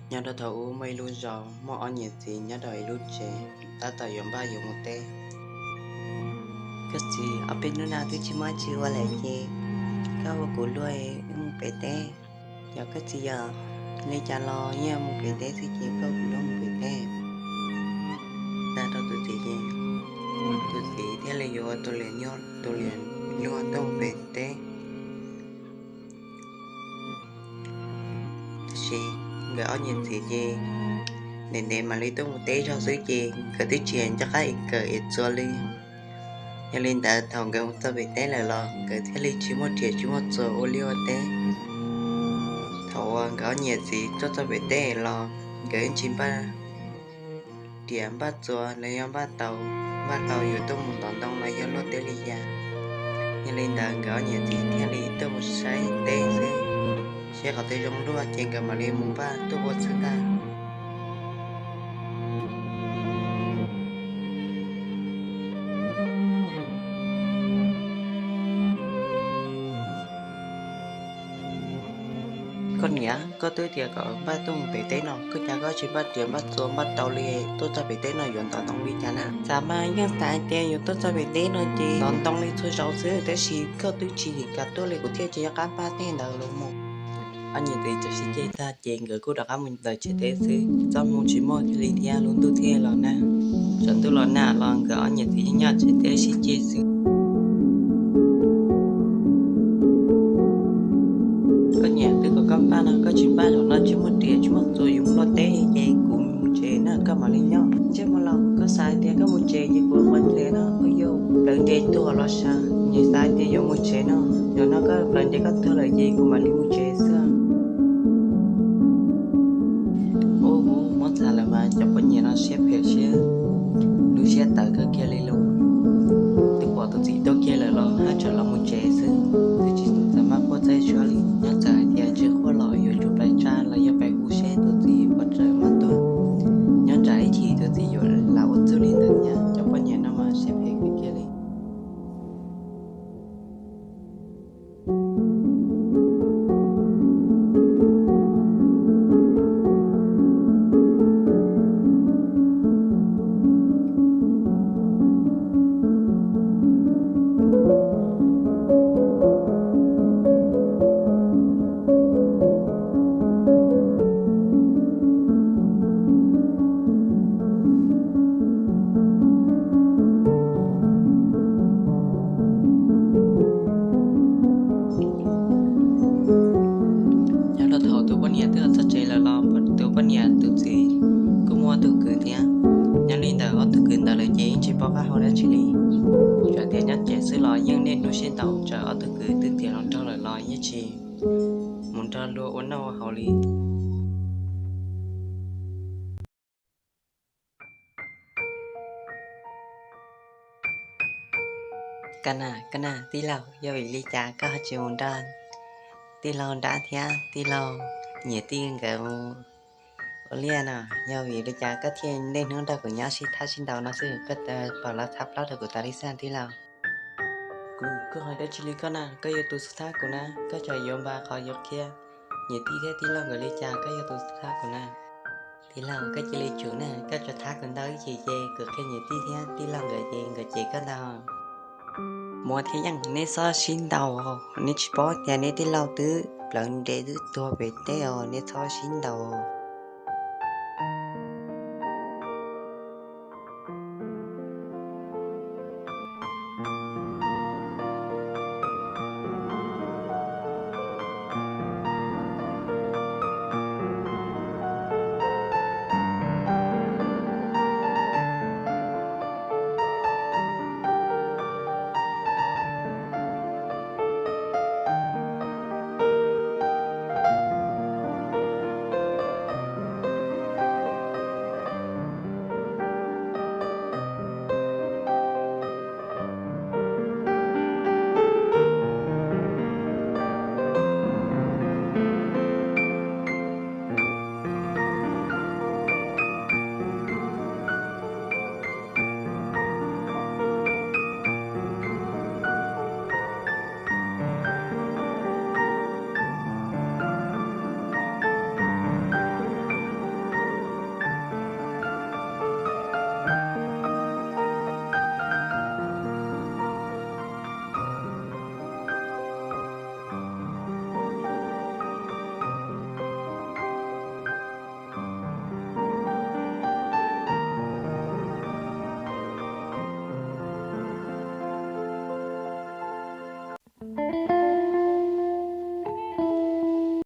Nyob rau thaum ub muaj ib lub zos muaj ob niam txiv nyob rau ib lub tsev, tab tom yuav npaj yuav mus teb. Koj txiv, ob peb hnub no twb tsis muaj tsi ua lawm ces koj ua kuv luag wb mus pem teb. Yog koj txiv yog li cas los yeej mus pem teb xwb ces koj ua kuv luag mus pem teb. Tag rau tus txiv ces tus txiv thiaj li yuav ua tus liam nyuj tus liam luag tuaj mus pem teb. Tab sis nkawd ob niam txiv ces ntev ntev mam li tuaj mus teb zog xwb ces nkawd twb tsis nco qab es kawm es txuas li. Yog li ntawd thaum nkawd mus txog pem teb lawm los nkawd thiaj li tsis muaj riam tsis muaj txuas ua liaj ua teb. Thaum uas nkawd ob niam txiv tuaj txog pem teb los nkawd tsis npaj riam npaj txuas los yog npaj tau, npaj tau yuav tuaj mus ntov ntoo los yog luaj teb li cas. Yog li ntawd nkawd ob niam txiv thiaj li tuaj mus saib teb xwb, seb qhov twg zoo luaj ces nkawd mam li mus npaj tuaj ua xwb ntag. Koj niam, koj twb tias kom npaj tuaj mus pem teb no, koj cas koj tsis npaj riam npaj txuas npaj tau li, tuaj txog pem teb no yuav ntov ntoo li cas na? Xav mas yeej xav hais tias yuav tuaj txog pem teb no ces ntov ntoo li txhua zaus xwb, tab sis koj twb tsis kam tuaj li kuv thiaj tsis nco qab npaj tej ntawd los mus. Ob niam txiv txawm sib ceg tag ces nkawd kuj rov qab mus ntawm tsev teb xwb, txoj hmoo tsis muaj kiag li thiab lub ntuj thiaj los nag. Tsaus ntuj los nag los nkawd ob niam txiv yeej nyob tsev teb sib ceg xwb. Koj niam, twb kom koj npaj no koj tsis npaj, zaum no tsis muaj riam tsis muaj txuas yuav mus luaj teb ces kuv mus tsev na, koj mam li nyob. Ntsej muag laus, koj xav hais tias koj mus tsev ces kuv ua qhov ntawd no kuv yuav plawv nres tuag los sav. Nim xav hais tias yuav mus tsev no, zaum no koj plawv nres koj tuag lawm ces kuv mam li mus tsev xwb. Ub, muab txhais lawm mas cov poj niam no siab phem siab, lub siab tawv kawg kiag li lauj. Twb pom tus txiv tuaj kiag lawm los haj tseem los mus tsev xwb, twb tsis txawm maj quaj txaij suab li. Nyob tsam hais tias tsis quaj los yuav tsum pais tsa los yog pais hu seb tus txiv puas tseem maj tuaj. Nyob tsam ib chim tus txiv yuav lam ua txuj li ntawd thiab, cov poj niam no mas siab phem kawg kiag li. Nyob rau thaum tus poj niam twb los txog tsev lawm los tus poj niam tus txiv kuj muaj ob tug kwv thiab. Nyob li ntawm ob tug kwv ntawd lawm ces yeej tsis paub qab hau dab tsi li. Txawm tias nyob tsev xwb los yeej niaj hnub sib ntaus, txawm ob tug kwv twb tiav hluas nraug lawm los yeej tsis mus nrog luag ua noj ua haus li. Koj na, koj na tij laug, yog vim li cas koj ho tsis mus nrog tij laug nrab thiab tij laug niam tij nkawd ua liaj no? Yog vim li cas koj thiaj niaj hnub nrog kuv nyob sib thab sib ntaus no xwb? Koj pom los txhab plaub rau kuv tas li xwb tij laug. Kuv, koj hais dab tsi li koj na? Koj yog tus xub thab kuv na, koj tseem yuav npaj qhov yuav qhia niam tij thiab tij laug nkawd li cas? Koj yog tus xub thab kuv na. Tij laug, koj cia li tsum na, koj tsuas thab kuv ntau ib chim ces kuv qhia niam tij thiab tij laug nkawd ces nkawd cem koj ntag. Muas thiab Yeej, neb txhob sib ntaus, neb tsis paub tias neb tij laug twb plawv nres twb tuag pem teb os, neb txhob sib ntaus.